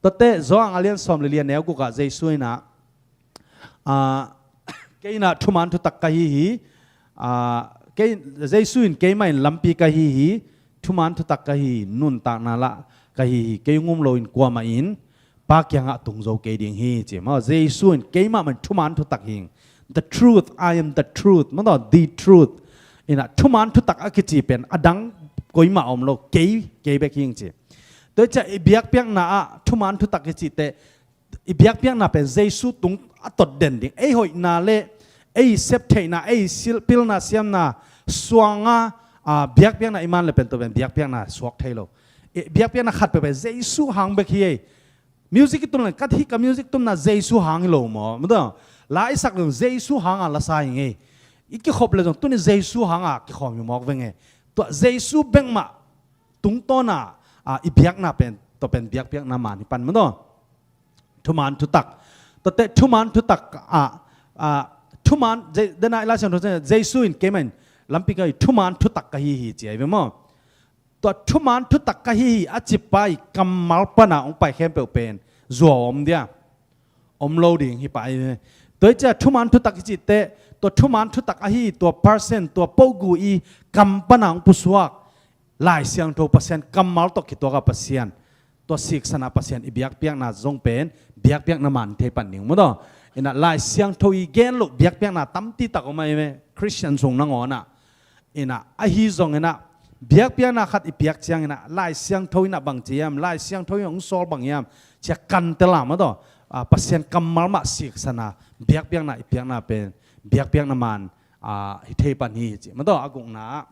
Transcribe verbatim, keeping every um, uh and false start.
Tuate Johan a lian sawm le li a neu guk ah Jesu in ah, ah, kei in ah thuman thutak ka hi hi, ah, kei, Jesu in keimah in lampi ka hi hi, thuman thutak ka hi hi, nuntakna lah ka hi hi, kei ngum loin kuamah in Pa kiangah tung zo kei ding hi ci maw. Jesu in keimah mah in thuman thutak hi ing. The truth, I am the truth. Maw, the truth. In ah thuman thutak a kici pen a dang koimah om lo, kei, kei bek hi ing ci. Tua hi ciah i biakpiakna ah thuman thutak i cih teh, i biakpiakna pen Jesu tung a tot den ding. Ei hoihna le ei septheihna, ei sil-, pilna siamna suanga, ah, biakpiakna i man le pen tua pen biakpiakna suak thei lo. I biakpiakna khat peuhpeuh Jesu hang bek hi ei. Music i tum leng, ka hih ka music tumna Jesu hang hi lo maw? Maw tua, la i sak leng Jesu hanga la sa hi ing ei. I kikhop le zong tuni Jesu hanga kikhawm hi mawk veng ei. Tua Jesu bek mah tungtawna, ah, i biakna pen, tua pen biakpiakna man hi pan maw tua. Thuman thutak. Tuate thuman thutak, ah, ah, thuman, Je-, dena i Lai Siangtho ciang Jesu in keimah in lampi ka hi, thuman thutak ka hi hi ci ahi ve maw. Tua thuman thutak ka hi hi a cipa i kammal pana hong pai khempeuh pen zuau om dia, om lo ding hi pah hi. Tua hi ciah thuman thutak i cih teh, tua thuman thutak ahi tua person, tua pogu i kam pana hong pusuak Lai Siangtho Pasian kammal tawh kituak a Pasian, tua siksan a Pasian i biakpiakna zong pen biakpiakna man thei pan ding maw tua. In ah Lai Siangtho i gen loh biakpiakna tampi tak om ahi ve, Christian sung nangawn ah. In ah, ahi zongin ah, biakpiakna khat i piak ciangin ah, Lai Siangtho in ah bang ci hiam, Lai Siangtho in hong sawl bang hiam, ci a kan tel a maw tua, ah, Pasian kammal mah siksan a biakpiakna i piakna pen biakpiakna man, ah, hi thei pan hi ci. Maw tua, a gukna ah,